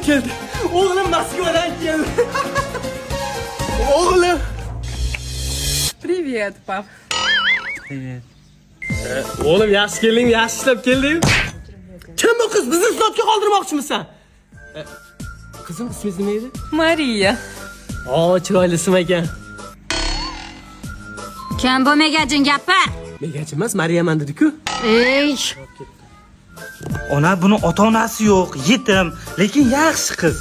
Keldi. O'g'lim Moskvadan keldi. O'g'lim. Привет, пап. O'g'lim, yaxshi kelding, yaxshi ishlab kelding. Kim bu qiz? Bizni hisobga qoldirmoqchimisan? Qizim, ismingiz nima edi? Mariya. O, chiroyli ism ekan. Kim bu megajin, gapir? Megajin emas, Mariyaman dedi-ku. Ey, Ona, buni ota-onasi yo'q, yetim, lekin yaxshi qiz.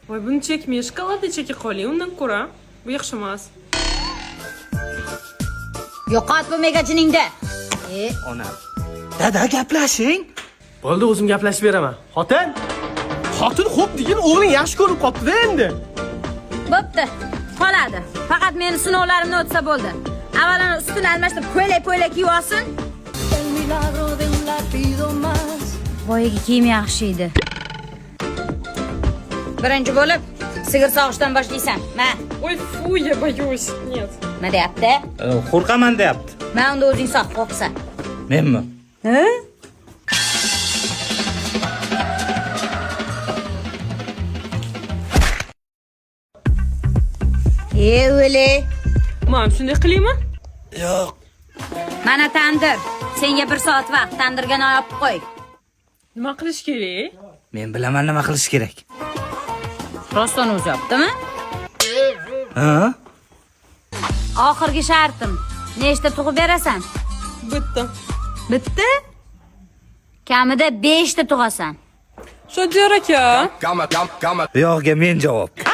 Voy, buni chekmay, shokoladni cheka qoling, undan ko'ra. Bu yaxshi emas. Yo'qot bu megajiningni. E, Ona. Dada, gaplashing. Bo'ldi, o'zim gaplashib beraman. Xotin? Xotin, xo'p degin, o'g'ling yaxshi ko'rib qolibdi-da endi. Bo'pti. Qoladi. Faqat meni sinovlarimni o'tsa bo'ldi. Avvalini ustini almashtirib ko'ylak-po'ylak kiyib olsin. Boyagi kiyim yaxshi edi. Birinchi bo'lib sigir sog'ishdan boshlaysan. Ma, Ой, фу, я боюсь. Нет. nima deyapti? Qo'rqaman deyapti. Ma, unda o'zing sog', qo'rqsa. Menmi? Ha? E, o'li. Мам, shunday qilaymi? Yo'q. Mana tandir. Senga bir soat vaqt. Tandirga non yopib qo'y. Nima qilish kerak? Men bilaman nima qilish kerak. Rostdan o'zi yopdimi? Ha? Oxirgi shartim. Nechta tug'ib berasan? Bitta. Bitta? Kamida 5 ta tug'asan. Shodiyor aka. Bu yog'iga men javob.